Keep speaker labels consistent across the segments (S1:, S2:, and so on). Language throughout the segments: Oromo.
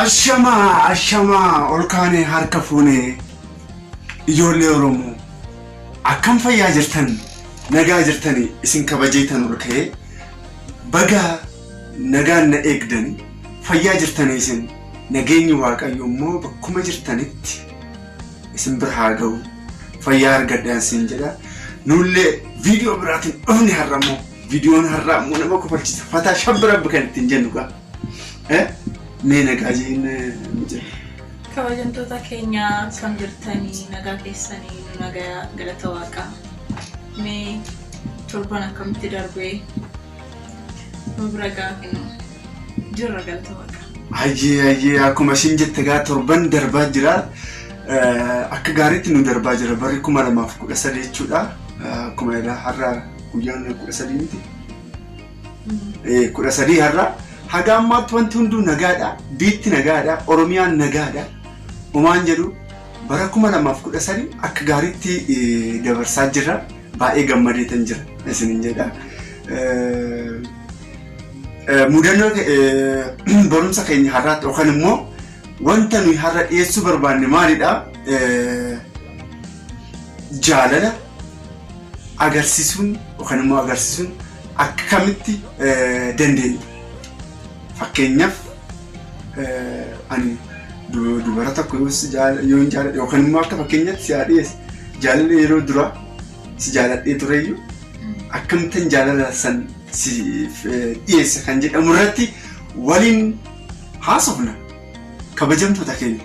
S1: Ashamaa ashamaa ol kaanee harka fuunee ijoollee Oromoo akkam fayyaa jirtan nagaa jirtanii isin kabajeetan ol ka'ee baga nagaan na eegdani fayyaa jirtanii isin nageenyi Waaqayyo immoo bakkuma jirtanitti isin bira haa ga'u fayyaa argadhaan siin jedha. Nullee viidiyoo biraatiin dhufne har'a immoo viidiyoon har'aa immoo nama kofalchiisa fataa shabbira rabbi kan ittiin jennu gaa. Mee nagaa jeen jira.
S2: Kabajamtoota keenya akkam jirtanii nagaa keessanii nu nagaa galata waaqaa. Mee torban akkamitti darbee nu bira gaafinu jirra galata waaqaa.
S1: Hayyee hayyee akkuma ishiin jette gaa torban darbaa jira. Akka gaariitti nu darbaa jira barri 2013 jechuudha. Akkuma irraa har'a guyyaan 13 miti. 13 har'a haga ammaatti wanti hunduu nagaadha. Biitti nagaadha. Oromiyaan nagaadha. Omaan jedhu bara 2013 akka gaariitti dabarsaa jirra. Baay'ee gammadeetan jira isinin jedha. Mudannoo barumsa keenya har'aatti yookaan immoo wanta nuyi har'a dhiyeessuu barbaanne maalidha? Jaalala agarsiisuun yookaan immoo agarsiisuun akkamitti dandeenya? Fakkeenyaaf ani dubara tokko yoo jaaladhe yookaan immoo akka fakkeenyaatti si haa dhiyeesse jaalala yeroo duraa si jaaladhee tureyyuu akkamittan jaalala san siif dhiyeessa kan jedhamu irratti waliin haasofna. Kabajamtoota keenya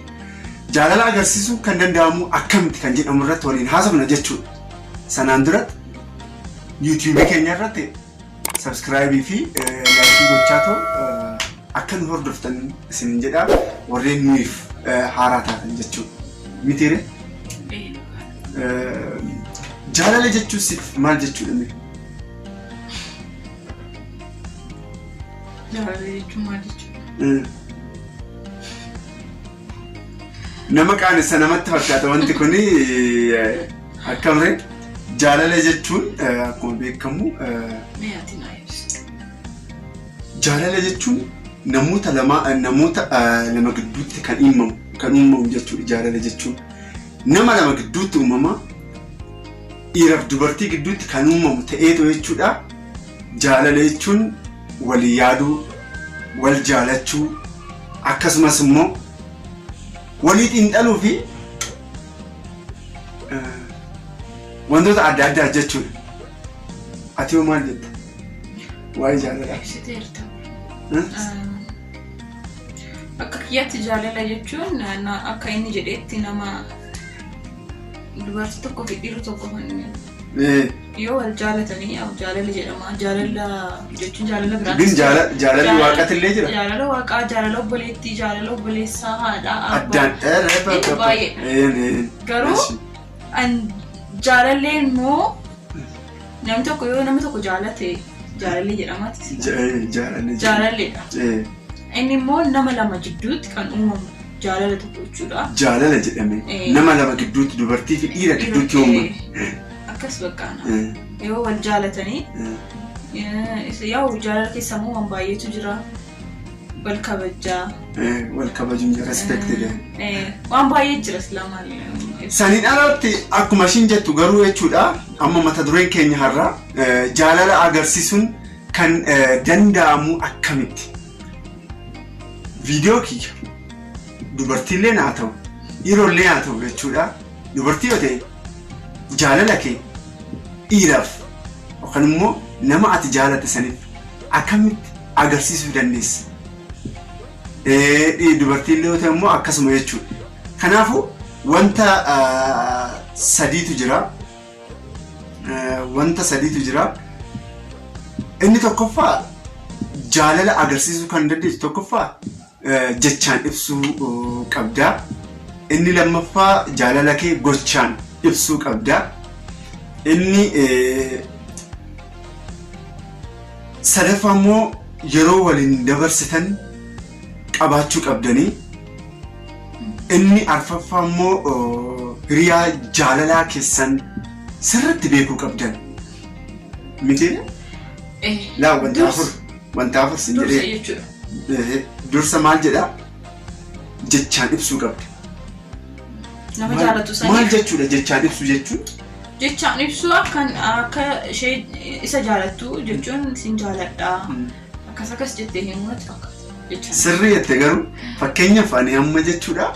S1: jaalala agarsiisuu kan danda'amu akkamitti kan jedhamu irratti waliin haasofna jechuudha. Sanaan duratti YouTube keenya irratti subscribe fi like gochaa ta'u akka nu hordoftan isin jedha warreen nuyiif haaraa taatan jechuudha. Mitiire? Jaalala jechuun siif maal jechuudha mee?
S2: Jaalala jechuun maal jechuudha?
S1: Nama qaanessa namatti fakkaata wanti kuni akkamree? Jaalala jechuun akkuma beekamu
S2: Mee ati naa ibsi.
S1: Jaalala jechuun namoota lama namoota lama gidduutti kan uumamu kan uumamu jechuudha jaalala jechuun. Nama lama gidduutti uumama dhiiraaf dubartii gidduutti kan uumamu ta'eetu jechuudha. Jaalala jechuun walii yaaduu, wal jaalachuu akkasumas immoo walii xiinxaluu fi wantoota adda addaa jechuudha. Ati hoo maal jetta? Waa'ee jaalalaa.
S2: Ibsiteerta. Akka kiyyaatti jaalala jechuun akka inni jedhetti nama dubartii tokkoo fi dhiirri tokko kan yoo wal jaalatanii jaalala jedhama. Jaalala jechuun jaalala biraa.
S1: Gin jaalalli waaqatillee jira.
S2: Jaalala waaqaa, jaalala obboleettii, jaalala obboleessaa, haadhaa, abbaa.
S1: Addaan
S2: Baay'ee. Garuu an jaalalleen immoo namni tokko yoo nama tokko jaalate jaalallee jedhamaati.
S1: Jaalallee.
S2: Jaalalleedha. Inni immoo nama lama jidduutti kan uumamu jaalala tokko jechuudha.
S1: Jaalala jedhame nama lama gidduutti dubartii fi dhiira gidduutti uumamu.
S2: Akkas bakka yoo wal jaalatanii yaa'u jaalala keessa immoo waan baay'eetu jira. Wal kabajaa.
S1: Wal kabajuun jira respect.
S2: Waan baay'ee jira silaa maal.
S1: Saniin alatti akkuma ishiin jettu garuu jechuudha amma mata dureen keenya har'a jaalala agarsiisuun kan danda'amu akkamitti? Viidiyoo kiyya dubartiillee haa ta'u dhiirollee haa ta'u jechuudha. Dubartii yoo ta'e jaalala kee dhiiraaf yookaan immoo nama ati jaalatte saniif akkamitti agarsiisuu dandeessa? Dubartiillee yoo ta'e immoo akkasuma jechuudha. Kanaafuu wanta sadiitu jira. Wanta sadiitu jira. Inni tokkoffaa jaalala agarsiisuu kan dandeessu tokkoffaa jechaan ibsuu qabda. Inni lammaffaa jaalala kee gochaan ibsuu qabda. Inni sadaffaa immoo yeroo waliin dabarsitan qabaachuu qabdanii. Inni arfaffaa immoo hiriyaa jaalalaa keessan sirriitti beekuu qabdan. Miti? Laa wanta afur wanta afur sin
S2: Dursa
S1: jedhee.
S2: jechuudha.
S1: Dursa maal jedhaa? jechaan ibsuu qabda.
S2: Nama jaalatu
S1: Maal
S2: saniif
S1: jechuudha jechaan ibsuu jechuun?
S2: Jechaan ibsuu akka ishee isa jaalattu jechuun sin jaaladha. Akkas akkas jettee himuu natti fakkaata. Jechaan.
S1: Sirrii jette, garuu fakkeenyaaf ani amma jechuudha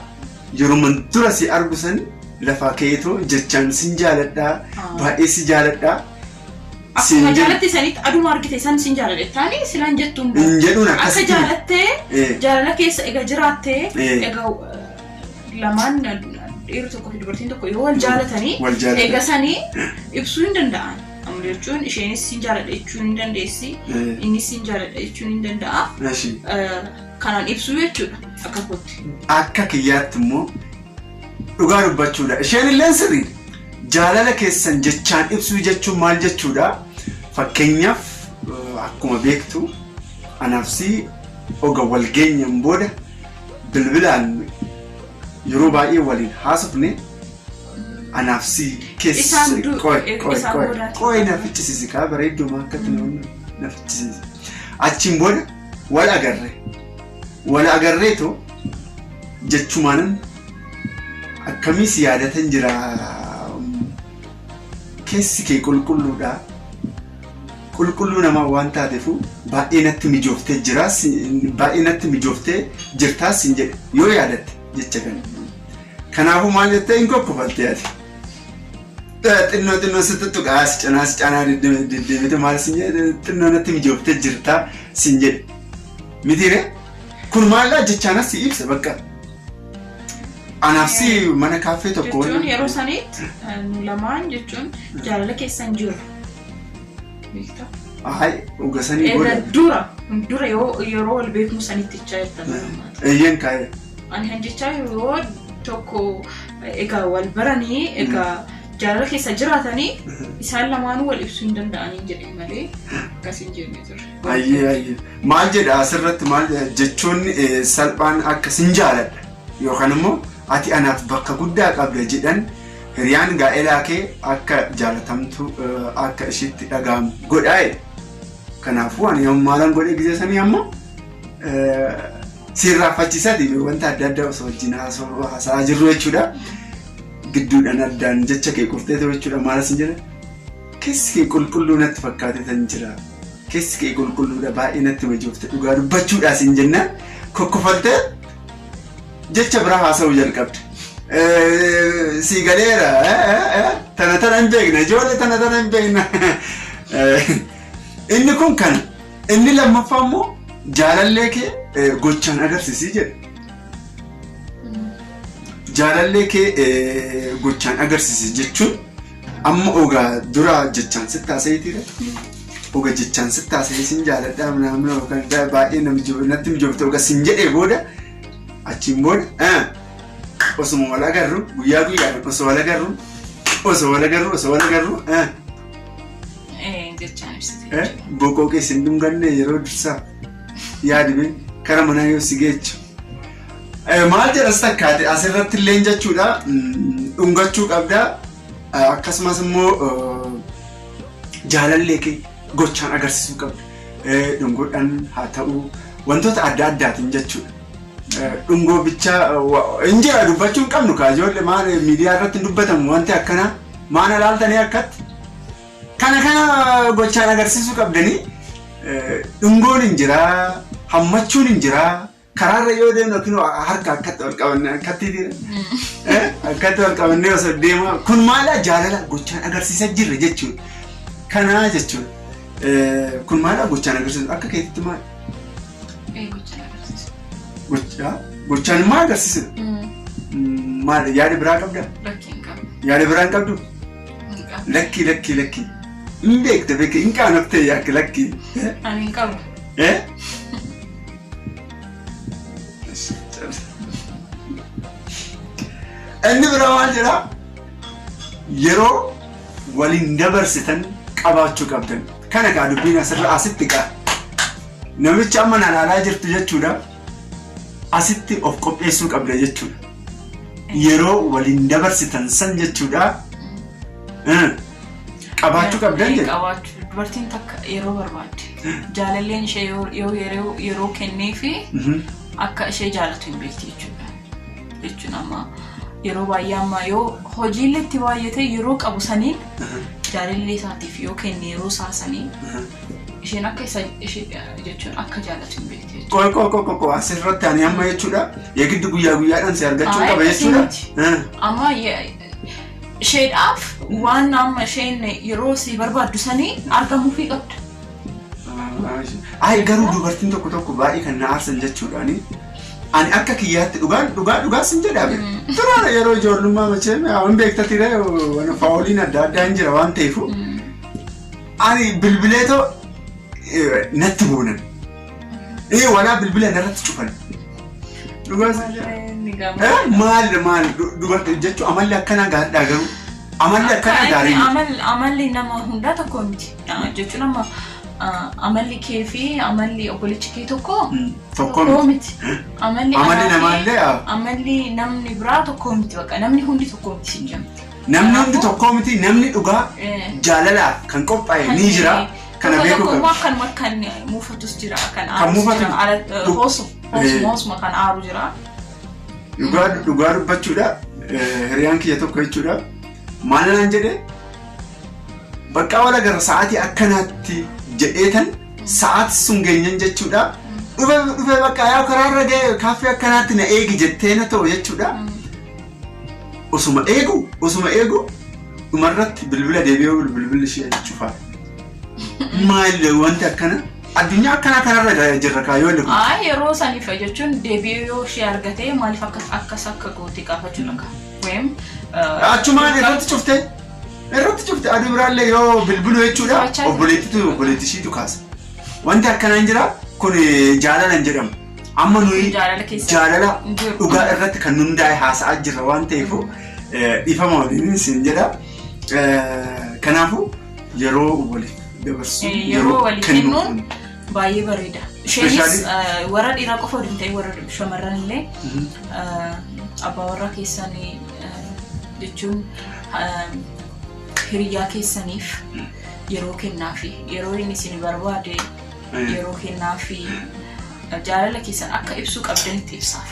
S1: yeroo dura si argu sani lafaa ka'eetoo jechaan sin jaaladhaa, baay'ee si jaaladhaa
S2: Akkuma jaalatte sanitti aduma argite san sin jaaladha taani silaan jettuun
S1: hin jedhuun
S2: akka
S1: akkasitti.
S2: Jaalattee jaalala keessa egaa jiraattee egaa lamaan dhiirri tokko fi dubartiin tokko yoo wal jaalatanii
S1: Wal jaalatan.
S2: Egaa sanii ibsuu hin danda'an. Amma jechuun isheenis sin jaaladha jechuun hin dandeessi. Innis sin jaaladha jechuun hin danda'a. Kanaan ibsuu jechuudha akka kootti.
S1: Akka kiyyaatti immoo dhugaa dubbachuudha. Isheen illee sirriidha. Jaalala keessan jechaan ibsuu jechuun maal jechuudha? Fakkeenyaaf akkuma beektu anaaf si oga wal geenyeen booda bilbilaan yeroo baay'ee waliin haasofne anaaf si keessa
S2: Isaan
S1: qoy qoy
S2: isaan
S1: qoy
S2: boodaati.
S1: Qoy, na fichisiisi kaa, bareedduma akkatti nama na fichisiisi. Achiin booda wal agarre. Wal agarreetu jechumaanan akkamii si yaadatan jira, keessi kee qulqulluudha. Qulqulluu namaa waan taateefu baay'ee natti mijooftee jira, baay'ee natti mijooftee jirtaa sin jedhe yoo yaadatte jecha kana. Kanaafuu maal jettee hin kokkofalte ati? Xinnoo xinnoo si tuttuqaa si cinaa si cinaa deddeebite maal sin jedhe, xinnoo natti mijooftee jirtaa sin jedhe. Mitiire? Kun maallaa jechaanas si ibsa bakka. Anaaf si mana kaaffee tokko.
S2: Jechuun yeroo sanitti nu lamaan jechuun jaalala keessan jiru. Beektaa?
S1: Ayi, dhuga sanii
S2: Egaa
S1: booda.
S2: dura yoo yeroo wal beeknu sanitti jechaa jirtan.
S1: Eeyyeen kaa'e.
S2: Ani kan jechaa jiru yoo tokko egaa wal baranii egaa jaalala keessa jiraatanii isaan lamaanuu wal ibsuu hin danda'anii jedhee malee akkas hin jenne ture.
S1: Ayyee ayyee. Maal jedha asirratti, maal jedha? Jechoonni salphaan akka sin jaaladha yookaan immoo ati anaaf bakka guddaa qabda jedhan hiriyaan gaa'elaa kee akka jaalatamtu akka ishiitti dhaga'amu godhaa. Kanaafuu ani yommuu maalan godhee gizee sanii amma sirraaffachiisaati wanta adda addaa osoo wajjin haasa'aa jirru jechuudha. Gidduudhaan addaan jecha kee qortee ta'u jechuudha, maal sin jedha? Keessi kee qulqulluu natti fakkaate tan jira. Keessi kee qulqulluudha, baay'ee natti majoofte dhugaa dubbachuudha sin jennaan kokkofaltee jecha biraa haasa'uu jalqabde. Si galeera, tana tana hin beekna, ijoollee tana tana hin beekna. Inni kun kana. Inni lammaffaa immoo jaalallee kee gochaan agarsiisii jedha. Jaalallee kee gochaan agarsiisi jechuun amma ogaa dura jechaan sitti haasa'eetiira. Oga jechaan sitti haasa'ee sin jaaladhaa minaamin yookaan baay'ee natti mijoofte oga sin jedhee booda, achiin booda osuma wal agarru guyyaa guyyaadhaan osoo wal agarru osoo wal agarru osoo wal agarru
S2: Jechaan ibsite.
S1: Boqoo keessa hin dhunganne yeroo dursaa yaadime kara manaa yoo si geechu. Maal jedhas takkaate asirratti illee jechuudha, dhungachuu qabda, akkasumas immoo jaalallee kee gochaan agarsiisuu qabda. Dhungoodhaan haa ta'u, wantoota adda addaatiin jechuudha. Dhungoo bichaa hin jira dubbachuu hin qabnu kaa, ijoollee maal miidiyaa irratti hin dubbatamu wanti akkanaa, maana laaltanii akkatti. Kana kana gochaan agarsiisuu qabdanii, dhungoon hin jiraa, hammachuun hin jiraa, karaarra yoo deemnu yookiin harka akkatti wal qabanne akkatti akkatti wal qabannee osoo deemaa, kun maala jaalala gochaan agarsiisaa jirra jechuudha. Kanaa jechuudha. Kun maala gochaan agarsiisu akka keetitti maal?
S2: Gochaan agarsiisu.
S1: Gochaa gochaan maal agarsiisudha? Maal yaada biraa qabdaa?
S2: Lakkii, hin qabu.
S1: Yaada biraa hin qabdu?
S2: Hin qabu.
S1: Lakkii, lakkii, lakkii. Hin beekte, beekte, hin qaanoftee yaakki lakkii.
S2: Ani hin qabu.
S1: Eh? Inni biraa maal jedhaa? Yeroo waliin dabarsitan qabaachuu qabdan. Kana kaa dubbiin asirra asitti kaa. Namicha amma na ilaalaa jirtu jechuudha. Asitti of qopheessuu qabda jechuudha. Yeroo waliin dabarsitan san jechuudha. Qabaachuu qabdan jedha.
S2: Qabaachuu, dubartiin takka yeroo barbaadde jaalalleen ishee yoo yeroo kenneefi akka ishee jaalatu hin beekti jechuudha. Jechuun amma yeroo baay'ee amma yoo hojiilee itti baay'ate yeroo qabu saniin jaalallee isaatiif yoo kenne yeroo isaa sanii isheen akka isa ishee jechuun akka jaallatu hin beekti jechuudha.
S1: Qoy qoy qoy qoy qoy asirratti ani amma jechuudha yeegiddi guyyaa guyyaadhaan si argachuu
S2: Ayi,
S1: qaba
S2: akkasii
S1: jechuudha.
S2: miti. Amma isheedhaaf waan amma isheen yeroo si barbaaddu sanii argamuufii qabda.
S1: Ayi, garuu dubartiin tokko tokko baay'ee kan na aarsan jechuudhaani. Ani akka kiyyaatti dhugaan dhugaa dhugaa sin jedhaa beeku. Duraan yeroo ijoollummaa machee waan beektatire faawoliin adda addaa hin jira waan ta'eef ani bilbileetoo natti boonan. Walaa bilbila narratti cufan. Dhugaa sin jedha.
S2: Inni gama.
S1: Maal maal dubartii jechuun amalli akkanaa gaariidha, garuu amalli akkanaa gaarii miti.
S2: Amalli nama hundaa tokko miti. Jechuun amma amalli kee fi amalli obbolechi kee tokko
S1: Tokko miti.
S2: miti. Amalli
S1: Amalli
S2: anaa fi
S1: namaallee
S2: amalli namni biraa tokko miti, bakka namni hundi tokko miti sin jedhamu.
S1: Namni hundi tokko miti, namni dhugaa jaalalaaf kan qophaa'e ni jira. Kana
S2: Tokko
S1: beekuu
S2: tokko immoo
S1: qabdi.
S2: akkanuma kan muufatus jira, kan
S1: Kan
S2: aarus
S1: muufatu
S2: jira, hoosuma kan aaru jira.
S1: Dhugaa dhugaa dubbachuudha. Hiriyaan kiyya tokko jechuudha. Maal naan jedhe, bakka wal agarra sa'aatii akkanaatti jedheetan sa'aati sun geenyan jechuudha. Dhufe dhufe bakka yaa karaarra ga'e kaaffee akkanaatti na eegi jettee na ta'u jechuudha. Osuma eegu osuma eegu dhumarratti bilbila deebi'ee bilbilli ishee cufaa. Maal wanti akkana addunyaa akkanaa kanarra jirra kaayyoo inni kun.
S2: Aa, yeroo saniif jechuun deebi'ee yoo ishee argate maaliif akkas akka goote gaafachuu dhaqa. Weem
S1: Achumaan irratti cufte irratti cufte, aduu biraallee yoo bilbilu jechuudha
S2: Cufachaa jirti.
S1: Obboleettitu obboleetti ishiitu kaasa. Wanti akkanaan jira, kun jaalala hin jedhamu. Amma nuyi
S2: Jaalala keessa
S1: jaalala
S2: hin jiru.
S1: Dhugaa irratti kan hundaa'e haasa'aa jirra waan ta'eef dhiifama waliin isin jedha. Kanaafuu yeroo waliif dabarsuu
S2: Yeroo walii
S1: kennuun
S2: kennuun baay'ee bareeda. Isheenis warra dhiiraa qofa waliin ta'e, warra shamarran illee abbaa warraa keessanii jechuun hiriyyaa keessaniif yeroo kennaafi, yeroo inni isin barbaade yeroo kennaafi, jaalala keessan akka ibsuu qabdanitti ibsaaf.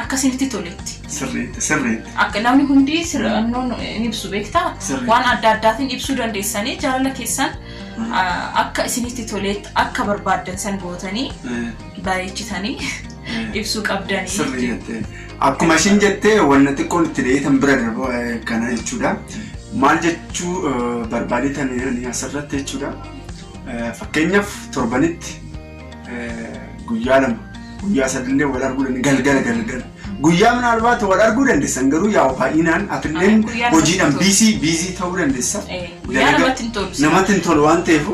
S2: Akka isinitti toletti.
S1: Sirriitti sirriitti.
S2: Akka namni hundi sirrannoon hin ibsu beektaa?
S1: Sirrii.
S2: Waan adda addaatiin ibsuu dandeessanii jaalala keessan akka isinitti toletti akka barbaaddan san gootanii bareechitanii ibsuu qabdanii.
S1: Sirrii jettee. Akkuma ishiin jettee wanna xiqqoon itti dheetan bira darbu kana jechuudha. Maal jechuu barbaadetan ani asirratti jechuudha. Fakkeenyaaf torbanitti guyyaa 2 guyyaa 3llee wal arguu dandeenya galgala galgala. Guyyaa minaalbaata wal arguu dandeessan, garuu yaa baay'inaan atilleen
S2: Guyyaa
S1: hojiidhaan
S2: namatti
S1: busy busy ta'uu dandeessa.
S2: Guyyaa namatti hin tolu.
S1: Namatti hin tolu waan ta'eef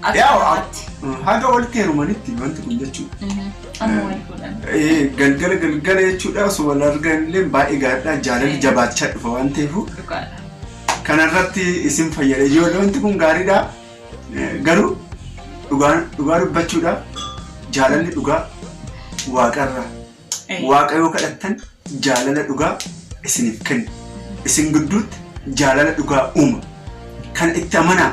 S2: Akka
S1: yaa
S2: namaatti.
S1: Haga walitti heerumanitti wanti kun jechuudha.
S2: Amma wal fuudhan.
S1: Galgala galgala jechuudha osoo wal arganillee baay'ee gaariidha, jaalalli jabaachaa dhufa waan ta'eef
S2: Dhugaadha.
S1: Kanarratti isin fayyada ijoollee, wanti kun gaariidha. Garuu dhugaa dhugaa dubbachuudha, jaalalli dhugaa waaqarraa waaqa yoo kadhattan jaalala dhugaa isiniif kenna, isin gidduutti jaalala dhugaa uuma. Kana itti amanaa.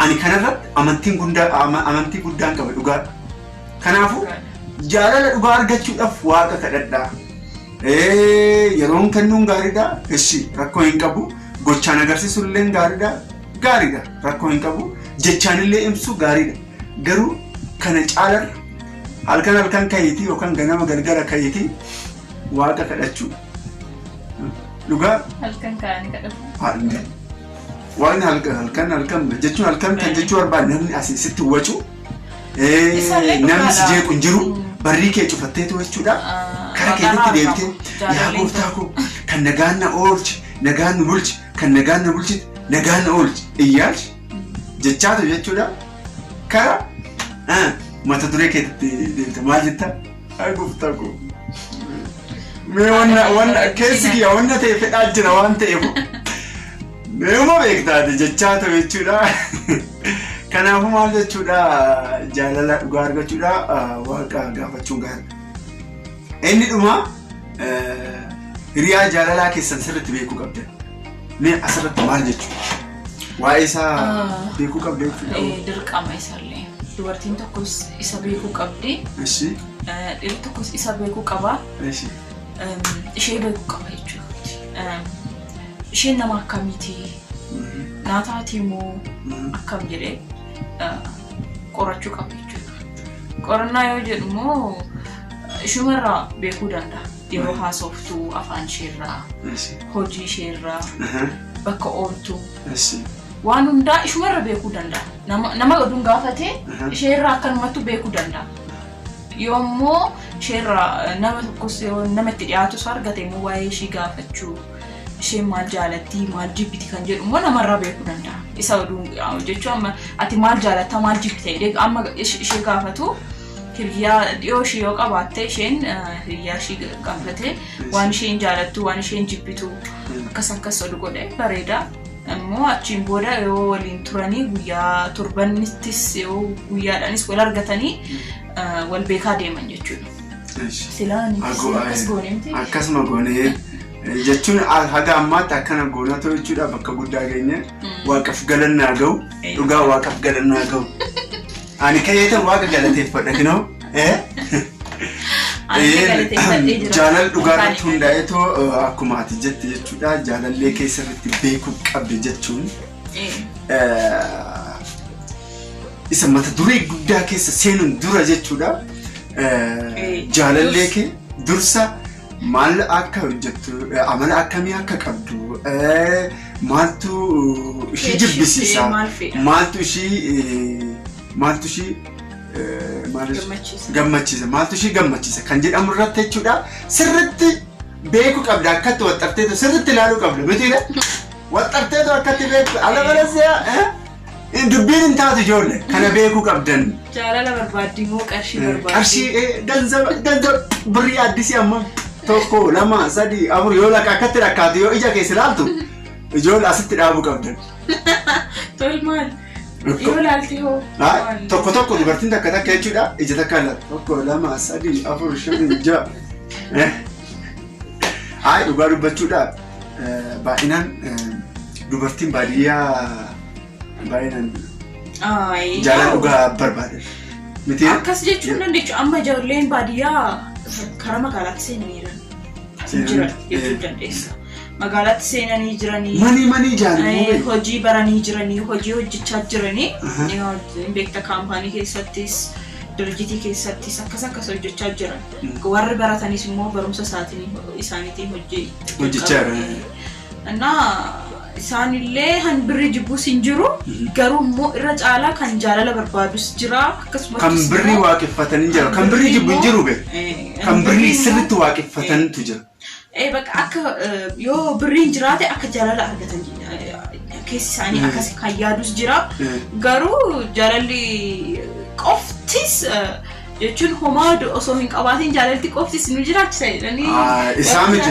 S1: Ani kanarratti amantiin guddaa amantii guddaan qaba dhugaadha. Kanaafuu jaalala dhugaa argachuudhaaf waaqa kadhadhaa. Yeroon kennuun gaariidha. Ishi, rakkoo hin qabu. Gochaan agarsiisuun illee gaariidha. Gaariidha. Rakkoo hin qabu. Jechaan illee ibsu gaariidha. Garuu kana caalarra halkan halkan ka'iitii yookaan ganama galgala ka'iitii waaqa kadhachuu. Dhugaa.
S2: Halkan ka'anii kadhatu.
S1: Waaqni halkan halkan halkan jechuun halkan kan jechuu barbaade namni asii sitti wacu,
S2: Isaallee
S1: namni si
S2: dhugaadha.
S1: jeequ hin jiru, barrii kee cufatteetu jechuudha. Kara keetitti deebitee, yaa gooftaa koo kan nagaan na oolchi, nagaan nu bulchi, kan nagaan na bulchite, nagaan na oolchi iyyaalchi jechaatu jechuudha. Kara mata duree keetitti deebite maal jetta? Ay gooftaa koo. Mee wanna wanna keessi kiyya wanna ta'e fedhaa jira waan ta'eef. Meeuma beektaati jechaa ta'u jechuudha. Kanaafuu maal jechuudha, jaalala dhugaa argachuudha waaqa gaafachuun gaariidha. Inni dhuma hiriyaa jaalalaa keessan sirriitti beekuu qabdan. Mee asirratti maal jechuudha? Waa'ee isaa beekuu qabda jechuudha.
S2: Dirqama isaallee. Dubartiin tokkos isa beekuu qabdi.
S1: Ishi.
S2: Dhiirri tokkos isa beekuu qaba.
S1: Eshi.
S2: Ishee beekuu qaba jechuudha. Isheen nama akkamiiti? Naa taati moo akkam jedhee qorachuu qaba jechuudha. Qorannaa yoo jedhu immoo ishumarraa beekuu danda'a. Yeroo haasoftu afaan isheerraa, hojii isheerraa, bakka ooltu waan hundaa ishumarra beekuu danda'a. Nama oduun gaafatee isheerraa akkanumattu beekuu danda'a. Yoommoo isheerraa nama tokkos yoo nama itti dhiyaatus argate immoo waa'ee ishii gaafachuu, isheen maal jaalatti, maal jibbiti kan jedhu immoo namarraa beekuu danda'a. Isa oduun jechuun amma ati maal jaalatta, maal jibbita jedhee amma ishee gaafatu, hiriyaa dhiyoo ishee yoo qabaatte, isheen hiriyaa ishii gaafatee waan isheen jaalattu, waan isheen jibbitu akkas akkas oduu godhe bareeda. Immoo achiin booda yoo waliin turanii, guyyaa torbanittis yoo guyyaadhaanis wal argatanii wal beekaa deeman jechuudha. Silaa akkas goone miti.
S1: Akkasuma goonee jechuun haga ammaatti akkana goona ta'u jechuudha, bakka guddaa geenye. Waaqaaf galannaa ga'u, dhugaa waaqaaf galannaa ga'u. Ani ka'eetan waaqa galateeffadha kinoo.
S2: Ani galateeffadhee jira.
S1: Jaalala dhugaa irratti hundaa'eetoo, akkuma ati jette jechuudha, jaalallee keessatti beekuu qabde jechuun isa mata duree guddaa keessa seenuun dura jechuudha. Jaalallee kee dursa maal akka hojjettu, amala akkamii akka qabdu, maaltu ishii jibbisiisa,
S2: maal fedha?
S1: Maaltu ishii maal
S2: Gammachiisa.
S1: gammachiisa, maaltu ishii gammachiisa kan jedhamu irratti jechuudha, sirritti beekuu qabda. Akkatti waxxarteetu sirritti ilaaluu qabda mitiidha. Waxxarteetu akkatti beektu ala balasiyaa dubbiin hin taatu. Ijoollee kana beekuu qabdan.
S2: Jaalala barbaaddi moo qarshii barbaaddi?
S1: Qarshii, ganzaba ganzaba birrii addisii amma tokko, lama, sadii, afur yoo lakka akkatti rakkaatu, yoo ija keessa ilaaltu, ijoollee asitti dhaabuu qabdan.
S2: Tol maal? Yoo ilaalte hoo?
S1: Haa, tokko tokko dubartiin takka takka jechuudha ija takka ilaaltu, tokko, lama, sadii, afur, shan, ja'a. Haa, dhugaa dubbachuudha, baay'inaan dubartiin baadiyyaa baay'inaan
S2: Ayi.
S1: jaalala dhugaa barbaadan. Miti?
S2: Akkas jechuun dandeechu. Amma ijoolleen baadiyyaa karaa magaalaatti seenanii jiran. Jiran jechuu dandeessa. Magaalaatti seenanii jiranii.
S1: Manii ijaaranii.
S2: Hojii baranii jiranii, hojii hojjechaa jiranii. Beekta, kaampaanii keessattis, dirjitii keessattis akkas akkas hojjechaa jiran. Warri baratanis immoo barumsa isaaniitiin hojii
S1: Hojjechaa jiran.
S2: Innaa isaanillee han birrii jibbuus hin jiru, garuu immoo irra caalaa kan jaalala barbaadus jira akkasumas.
S1: Kan birrii waaqeffatanii jira. Kan birrii jibbu hin jiru be. Kan birrii sirriitti waaqeffatantu jira.
S2: Bakka akka yoo birriin jiraate akka jaalala argatan keessi isaanii akkas kan yaadus jira. Garuu jaalalli qoftis jechuun homaa osoo hin qabaatin jaalalti qoftis nu jiraachisa jedhanii
S1: Isaa miti.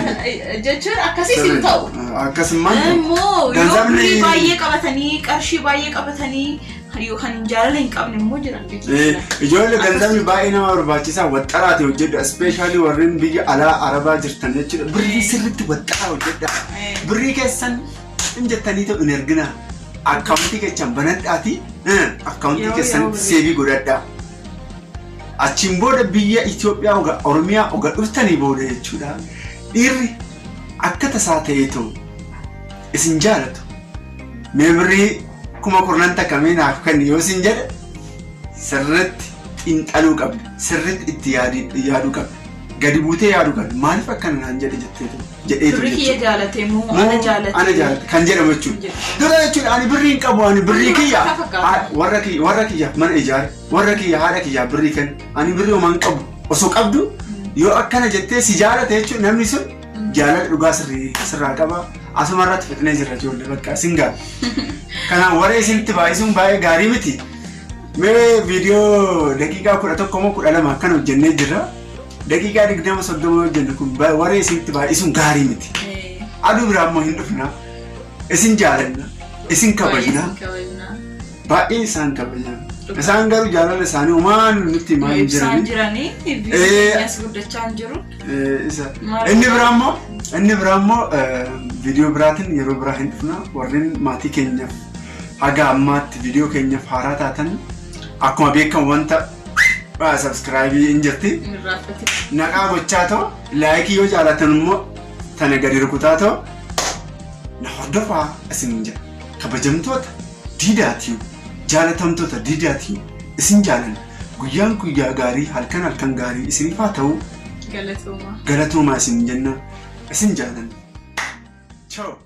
S2: Jechuun akkasiis hin ta'u.
S1: Akkasumaan
S2: Immoo yoo
S1: Ganzabni-
S2: birrii baay'ee qabatanii, qarshii baay'ee qabatanii kan jaalala hin qabne immoo jiran jechuudha.
S1: Ijoollee, ganzabni baay'ee nama barbaachisaa, waxxaraati hojjedha. Especially warreen biyya alaa arabaa jirtan jechuudha. Birrii sirriitti waxxaraa hojjedha. Birrii keessan hin jettanii ta'u hin erginaa. Akkaawuntii keessan banadhaatii akkaawuntii
S2: Yeroo
S1: keessan
S2: yeroo birrii.
S1: save godhadhaa. Achiin booda biyya Itoophiyaa oga Oromiyaa oga dhuftanii booda jechuudha. Dhiirri akka tasaa ta'ee ta'u isin jaalatu. Mee birrii 10,000 takka mee naaf kenni yoo isin jedhe, sirriitti xiinxaluu qabda. Sirriitti itti yaaduu qabda. Gadi buutee yaaduu qabda. Maaliif akkana naan jedhe jetteetu jedheetu
S2: Birrii kiyya
S1: jechuudha.
S2: jaalatee moo ana jaalatee?
S1: Ana jaalate kan jedhamu jechuudha. Dura jechuudha ani birrii hin qabu, ani birrii kiyya
S2: Akka fakkaata.
S1: Warra kiyya, warra kiyyaaf mana ijaare, warra kiyya, haadha kiyyaaf birrii kenna, ani birrii homaa hin qabu osoo qabdu yoo akkana jettee si jaalate jechuudha, namni sun jaalala dhugaa sirrii sirraa qaba. Asuma irratti fixnee jirra ijoollee, bakka isin ga'a. Kanaaf warra isinitti baay'isuun baay'ee gaarii miti. Mee viidiyoo daqiiqaa 11 moo 12 akkan hojjennee jirra. Daqiiqaa 20, 30 hojjennu kun warra isinitti baay'isuun gaarii miti. Aduu biraa immoo hin dhufna. Isin jaalanna. Isin kabajna. Baay'ee isaan kabajna. Isaan garuu jaalala isaanii homaa nutti himaa hin
S2: Ibsaan
S1: jirani.
S2: jiranii, biyyi guddachaa hin jiru.
S1: Isa. Inni biraa immoo viidiyoo biraatiin yeroo biraa hin dhufna. Warreen maatii keenyaaf haga ammaatti viidiyoo keenyaaf haaraa taatan, akkuma beekamu wanta Subscribe hin jirti.
S2: Hin irraanfatin.
S1: Naqaa gochaa ta'u like yoo jaalatan immoo tana gadi rukutaa ta'u na hordofaa isin jedha. Kabajamtoota Diidaa Tube, jaalatamtoota Diidaa Tube, isin jaalanna. Guyyaan guyyaa gaarii, halkan halkan gaarii isiniif haa ta'u.
S2: Galatoomaa.
S1: Galatoomaa isin jenna. Isin jaalanna. Ciao.